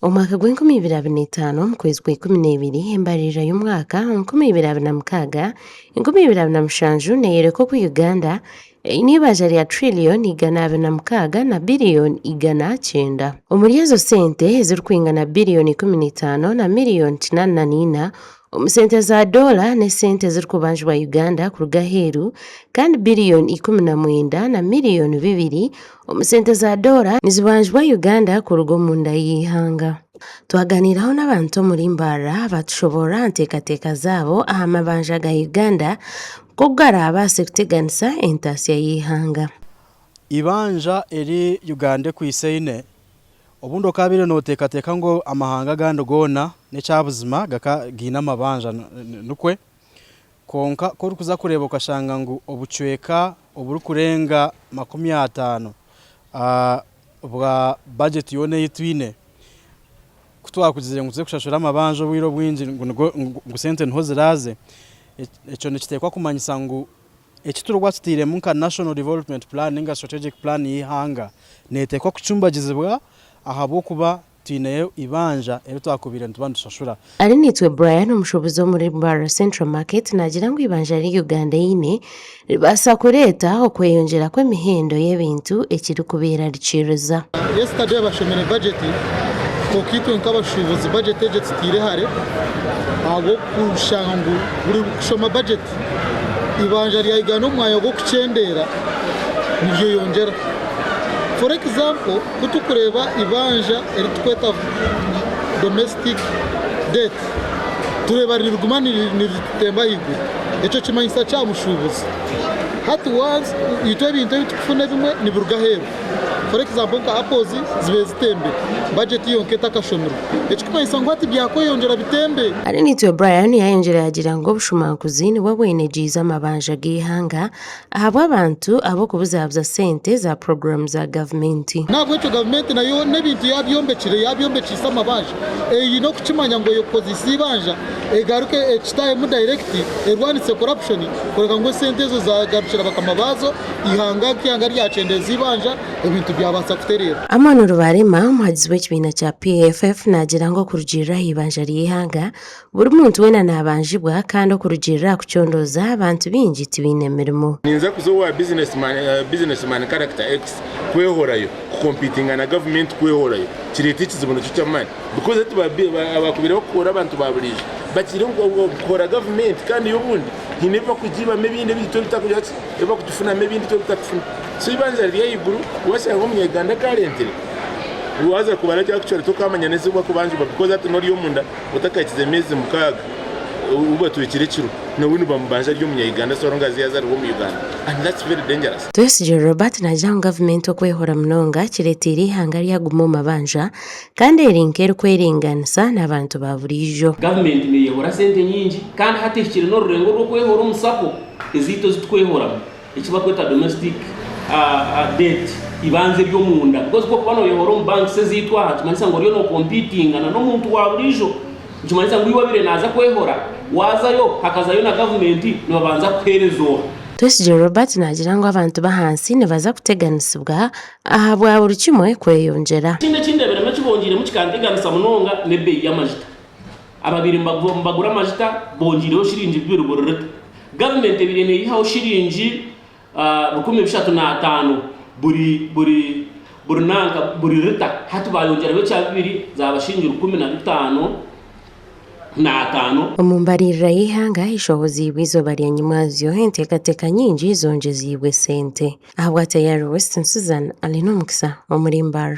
Omwaka gw'enkumi ibiri abiri n'etaano omu kwezi kwa 12, embaririra y'omwaka 2026, 2027 neeyoreka oku Uganda eine eibanja rya tiriliyooni 126 na biriyoni 190. Omuri ezo sente ezirikwingana biriyoni 15 na miriyoni 84 omu sente za doola n'esente ezirikubanjibwa Uganda kuruga aheeru kandi biriyoni 19 na miriyoni bibiri omu sente za doola nizibanjibwa Uganda kuruga omunda y'eihanga. Twaganiiraho n'abantu omuri Mbarara baatushoboorora aha nteekateeka zaabo aha mabanja ga Uganda nk'oku garaabaase kuteganisa entaasya y'eihanga. Eibanja eri Uganda ekwaitse eine, obundi okaabaire nooteekateeka ngu amahanga agandi goona n'ekya buzima gaine amabanja nikwe, kwonka ku orikuza kureeba okashanga ngu obucweka oburikurenga 50 bwa bajeti yoona ei twine, ku twakugizire ngu tuze kushashura amabanja obwire obwingi ngu sente niho ziraaze, ekyo nikiteekwa kumanyisa ngu eki turikuba tutairemu nka National Development Plan ninga Strategic Plan y'eihanga neeteekwa kucumbagizibwa ahabw'okuba twineyo eibanja eri twakubaire nituba nitushashura. Arinaitwe Brian, omushuubuzi omuri Mbarara Central Market naagira ngu eibanja eri Uganda eine ribaasa kureeta okweyongyera kw'emihendo y'ebintu ekirikubeerarikiriza. Yesterday bashomire budget kwonka itwe nk'abashuubuzi budget egyo etutaire hare ahabw'okushanga ngu buri kushoma budget eibanja rya Uganda omu mwanya gw'okukyendeera niryeyongyera. For example ku turikureeba eibanja eritukweta domestic debt tureeba niriguma niritemba ahaiguru ekyo kimanyisa ki aha mushuubuzi? Hati once itwe ebintu ebi turikufuna ebimwe nibiruga aheeru for example nka apples zibaire zitembire budget yonka etakashomirwe ekirikumanyisa ngu hati byakweyongyera bitembe. Arinaitwe Brian yayongyera yagira ngu obushumankuzi nibwo bwenegyize amabanja g'eihanga ahabw'abantu ab'okubuzabuza sente za puroguraamu za gavumenti. N'ahabw'ekyo gavumenti nayo n'ebintu yaabyombekire, yaabyombekiise amabanja, eine okukimanya ngu ekozese eibanja egaruke ekitahemu dayirekiti erwanise korapushoni kureka ngu esente ezo zaagarukira bakama baazo, eihanga nk'eihanga ryakyendeeza eibanja ebintu byabaasa kutereera. Amon Rubarema, omuhagizi w'ekibiina kya PFF naagira ngu okurugiirira aha ibanja ry'eihanga, Buri muntu weena naabanjibwa, kandi okurugiirira aha kucondooza, abantu baingi tibaine mirimo. Ninza kuza owa businessman character X kwehorayo, kukompitinga na gavumenti kwehorayo kireeta ekizibu nikyo ky'amaani because hati abakubaire bakuhoora abantu ba buriijo bakiire kuhoora gavumenti kandi yo obundi haine ebi bakugiibamu ebindi ebi itwe tutakugira ki ebi bakutufunamu ebindi itwe tutakufuna so eibanja riri ahaiguru washanga omunyayuganda akaarentire waaza kubara ekyakucwera tokaamanya n'ezi bakubanjibwa because hati n'ori omunda otakahikize meezi mukaaga ou batwekire ekiro nawe nibamubanja ari omunya Uganda so long as yazarirwe omu Uganda and that's very dangerous. Twesigye Robert naagira ngu gavumenti okwehora munonga kireteire eihanga ryaguma omu mabanja kandi eri nk'erikweringanisa n'abantu ba buriijo. Gavumenti neeyehora sente nyingi kandi hati ehikire n'orurengo rw'okwehora omu sacco ezaitu ezi tukwehoramu. Eki barikweta domestic debt, eibanja ery'omunda because ku orikuba nooyehora omu banks ezaitu aha nikimanyisa ngu oriyo nookompitinga na n'omuntu wa buriijo. Nikimanyisa ngu iwe obaire naaza kwehora, waazayo hakazayo na gavumenti nibabanza kukuheereza oha? Twesigye Robert naagira ngu abantu b'ahansi nibaza kuteganisibwa ahabwa buri kimwe kweyongyera. Ekindi eki ndeebiremu eki bongyeiremu kikanteganisa munonga n'ebeeyi y'amajuta. Ababaire nibagura amajuta bongyeireho shiringi bibiri buri rita. Gavumenti ebaire neyihaho shiringi 305 buri buri buri nanka buri rita hati bayongyeraho ekya bibiri zaba shiringi 15. Omu mbaririra y'eihanga eshohoziibwe eizooba rya nyimwazyo, enteekateeka nyingi zongyeziibwe sente. Ahabwa Tayari Western Susan Alinomukisa omuri Mbarara.